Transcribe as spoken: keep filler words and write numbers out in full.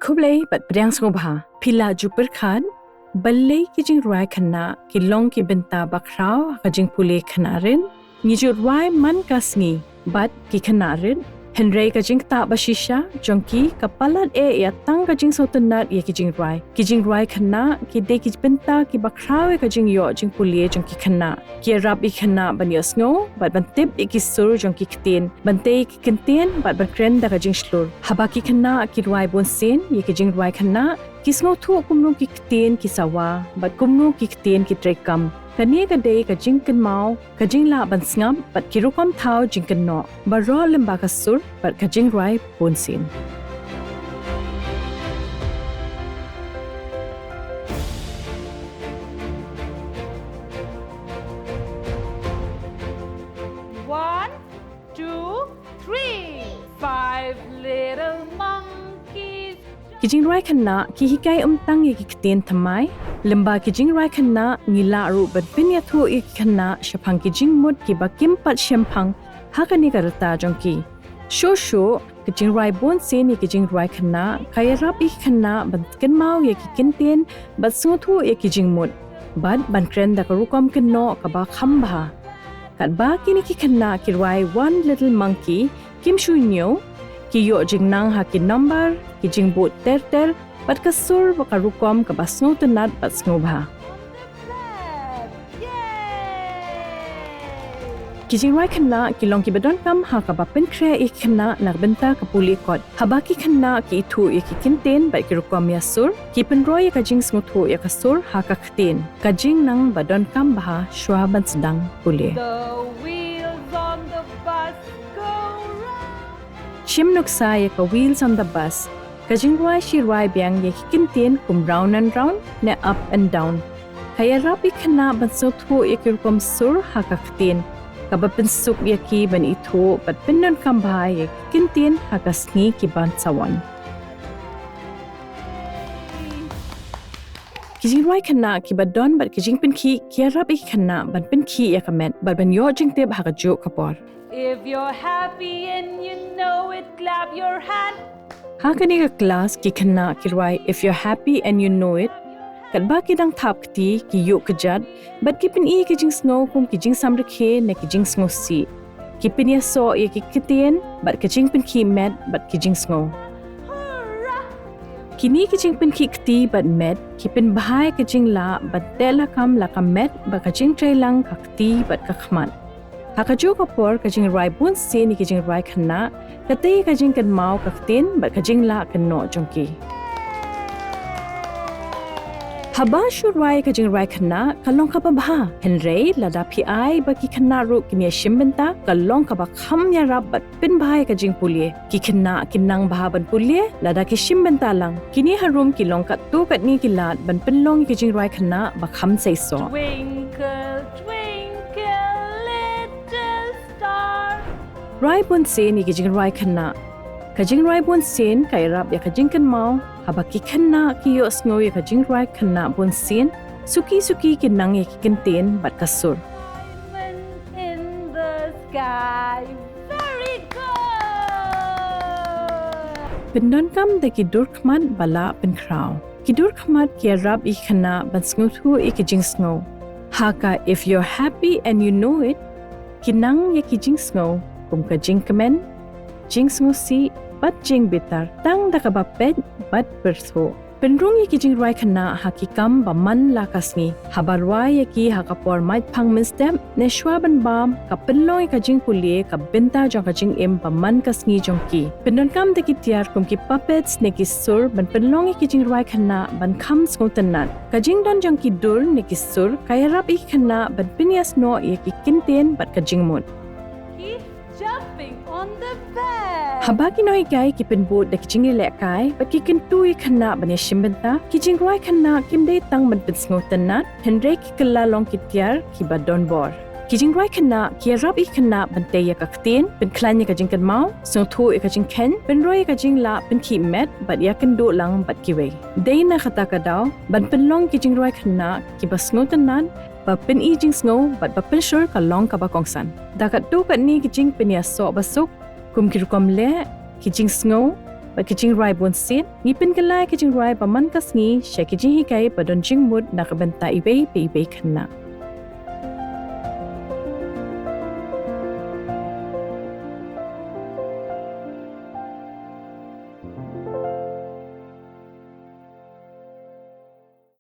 Khublei bad pdiang sngewbha. Phi la ju pyrkhat balei ki jingrwai khynnah ki long ki bynta bakhraw ha ka jingpule khynnah rit? Ngi ju rwai man ka sngi bad ki khynnah rit, hynrei ka jingktah bashisha jong ki ka palat eh ïa tang ka jingsngewtynnat ïa ki jingrwai. Ki jingrwai khynnah ki dei ki bynta ki bakhraw ïa ka jingïoh jingpule jong ki khynnah. Ki ïarap ïa ki khynnah ban ïohsngew bad ban tip ïa ki sur jong ki ktien, ban tei ïa ki kyntien bad ban kren da ka jingshlur. Haba ki khynnah ki rwai bunsien ïa ki jingrwai khynnah, ki sngewthuh kumno ki ktien ki sawa bad kumno ki ktien ki treikam. Kane ka dei ka jingkynmaw, ka jinglah ban sngap bad ki rukom thaw jingkynnoh baroh lyngba ka sur bad ka jingrwai bunsien. One, two, three. Five little monkeys. Ki jingrwai khynnah ki hikai ym tang ïa ki ktien thymmai. Lyngba ki jingrwai khynnah ngi lah ruh ban pynïathuh ïa ki khynnah shaphang ki jingmut kiba kim pat shemphang ha kane ka rta jong ki. Shuh shuh, ka jingrwai bunsien ïa ki jingrwai khynnah ka ïarap ïa ki khynnah ban kynmaw ïa ki kyntien bad sngewthuh ïa ki jingmut bad ban kren da ka rukom kynnoh kaba kham bha. Katba kine ki khynnah ki rwai One Little Monkey, kim shu ñiew, ki ïoh jingnang ha ki number, ki jingbud ter ter bad ka sur bad ka rukom kaba sngewtynnat bad sngewbha. Ki jingrwai khynnah ki long kiba donkam ha kaba pynkhreh ïa ki khynnah na ka bynta ka pule kot. Haba ki khynnah ki ithuh ïa ki kyntien bad ki rukom ïa sur, ki pynroi ïa ka jingsngewthuh ïa ka sur ha ka ktien. Ka jingnang ba donkam bha shuwa ban sdang pule. The wheels on the bus go round. Shim nuksa ïa ka Wheels on the Bus. Ka jingrwai shi rwai biang ïa ki kyntien kum round and round ne up and down. Ka ïarap ïa ki khynnah ban sngewthuh ïa ki rukom sur ha ka ktien, kaba pynsuk ïa ki ban ithuh bad pyndonkam bha ïa ki kyntien ha ka sngi ki ban sa wan. Ki jingrwai khynnah kiba don bad ki jingpynkhih ki ïarap ïa ki khynnah ban pynkhih ïa ka met bad ban ïoh jingtip ha kajuh ka por. If you're happy and you know it, clap your hand. Ha kane ka klas ki khynnah ki rwai If you're happy and you know it. Katba ki dang thap kti, ki ïuh kjat bad ki pyni ki jingsngew kum ki jingsamrkhie ne ki jingsngewsih. Ki pynïasoh ïa ki ktien bad ka jingpynkhih met bad ki jingsngew. Kine ki jingpynkhih kti bad met ki pynbha ïa ka jinglah ban teh lakam la ka met bad ka jingtreilang ka kti bad ka khmat. Ha kajuh ka por ka jingrwai bunsien ïa ki jingrwai khynnah ka tei ïa ka jingkynmaw ka ktien bad ka jinglah kynnoh jong ki. Haba shu rwai ka jingrwai khynnah ka long kaba bha, hynrei lada phi ai ba ki khynnah ruh kin ïashim bynta ka long kaba kham ïarap bad pynbha ïa ka jingpule. Ki khynnah kin nang bha ban pule lada ki shim bynta lang. Kine harum ki long katto katne ki lad ban pynlong ïa ki jingrwai khynnah ba kham seisoh. Twinkle, twinkle, little star. Rwai bunsien ïa ki jingrwai khynnah. Ka jingrwai bunsien ka ïarap ïa ka jingkynmaw. Haba ki khynnah ki ïohsngew ïa ka jingrwai khynnah bunsien, suki suki ki nang ïa ki kyntien bad ka sur. Diamond in the sky. Very good. Pyndonkam da ki dur khmat ba la pynkhraw. Ki dur khmat ki ïarap ïa ki khynnah ban sngewthuh ïa ki jingsngew. Ha ka If you're happy and you know it, ki nang ïa ki jingsngew kum ka jingkmen, jingsngewsih bad jingbitar tang da kaba peit bad pyrthuh. Pynrung ïa ki jingrwai khynnah ha ki kam ba man la ka sngi. Haba rwai ïa ki ha ka por maitphang mynstep ne shuwa ban bam, ka pynlong ïa ka jingpule ka bynta jong ka jingim ba man ka sngi jong ki. Pyndonkam da ki tiar kum ki puppets ne ki sur ban pynlong ïa ki jingrwai khynnah ban kham sngewtynnat. Ka jingdon jong ki dur ne ki sur ka ïarap ïa ki khynnah ban pynïasnoh ïa ki kyntien bad ka jingmut. Keep jumping on the bed. Haba ki nonghikai ki pynbud da ki jingïalehkai bad ki kyntu ïa ki khynnah ban ïashim bynta, ki jingrwai khynnah kim dei tang ban pynsngewtynnat, hynrei ki kylla long ki tiar kiba don bor. Ki jingrwai khynnah ki ïarap ïa ki khynnah ban tei ïa ka ktien, pynkhlaiñ ïa ka jingkynmaw, sngewthuh ïa ka jingkheiñ, pynroi ïa ka jinglah pynkhih met bad ïakynduh lang bad kiwei. Dei na kata ka daw ban pynlong ki jingrwai khynnah kiba sngewtynnat, ba pyni jingsngew bad ba pynshur ka long kaba kongsan. Da katto katne ki jingpynïasoh ba suk, kum ki rukom leh, ki jingsngew, bad ki jingrwai bunsien, ngi pynkylla ki jingrwai ba man ka sngi sha ki jinghikai ba don jingmut na ka bynta iwei pa iwei khynnah.